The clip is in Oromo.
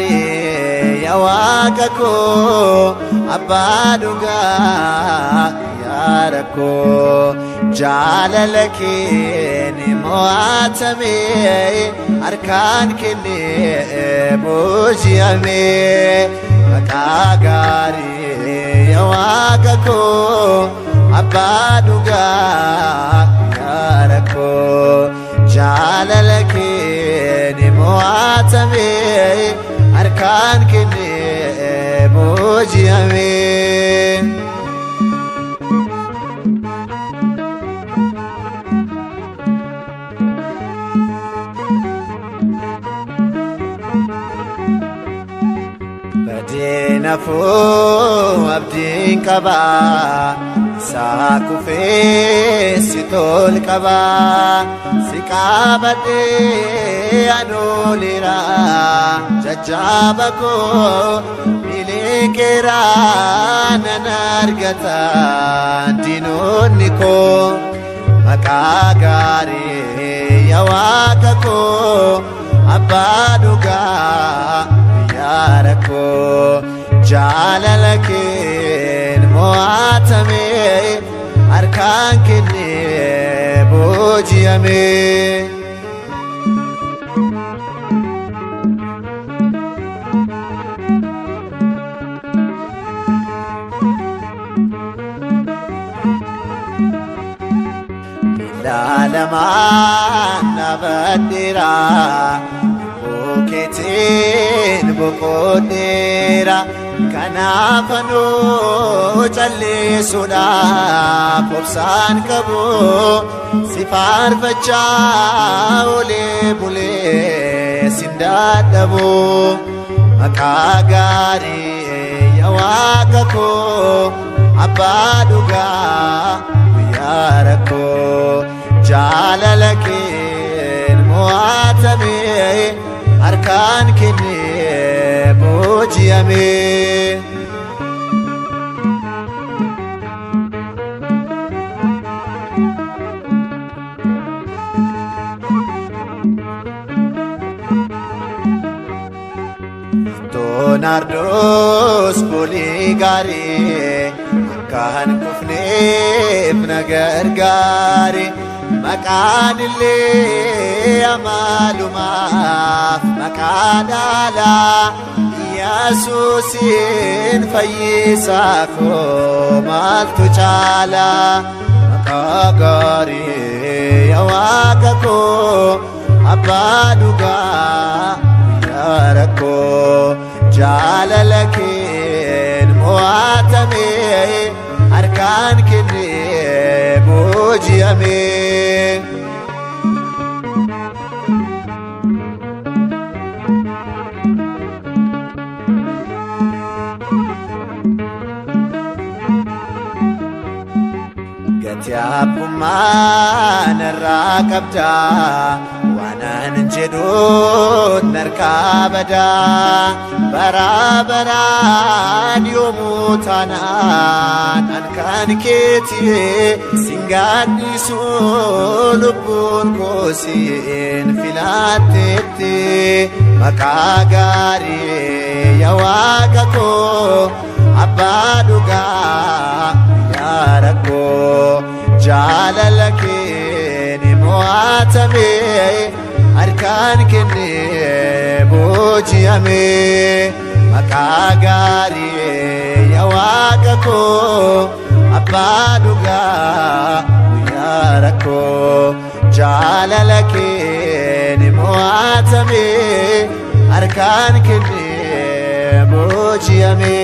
Gaarii yaa waaqa koo abbaa dhugaa yaa rakkoo jaalala kee mo'atame harkaan kennee booji'ame maqaa gaarii yaa waaqa koo abbaa dhugaa yaa rakkoo jaalala kee mo'atame harkaan kennee booji'ame. Badeen hafuu abdiin qabaa isaa kufee si tol qabaa si qabadhee anuulira jajjaaba koo miliqeera nan argata diinonni koo maqaa gaarii yaa waaqa koo abbaa dhugaa yaa rakkoo jaalala keen mo'atame harkaan kennee booji'ame. Miila lamaan dhaabadheera bukkeetiin boqodheera kanaaf anuu callisuudhaaf obsaan qabu si faarfachaa olee bulee sin dadhabu maqaa gaarii yaa waaqa koo abbaa dhugaa guyyaa rakkoo jaalala keen mo'atame harkaan kennee booji'ame. Leonardoos bulii gaarii akka hin kufneef na gargaare maqaan illee amaalumaaf maqaa dhaalaa Yesuusiin fayyisaa koo maaltu caalaa maqaa gaarii yaa waaqa koo abbaa dhugaa guyyaa rakkoo jaalala keen mo'atame harkaan kennee booji'ame. Gatii abbummaa narraa qabdaa waan anin jedhuun narkaa badaa bara baraan yoomuu taanaan an kan keetii sin gaadhisu lubbuun koo siin filatteetti maqaa gaarii yaa waaqa koo abbaa dhugaa yaa rakkoo jaalala keen mo'atame harkaan kennee booji'ame maqaa gaarii yaa waaqa koo abbaa dhugaa guyyaa rakkoo jaalala keen mo'atame harkaan kennee booji'ame.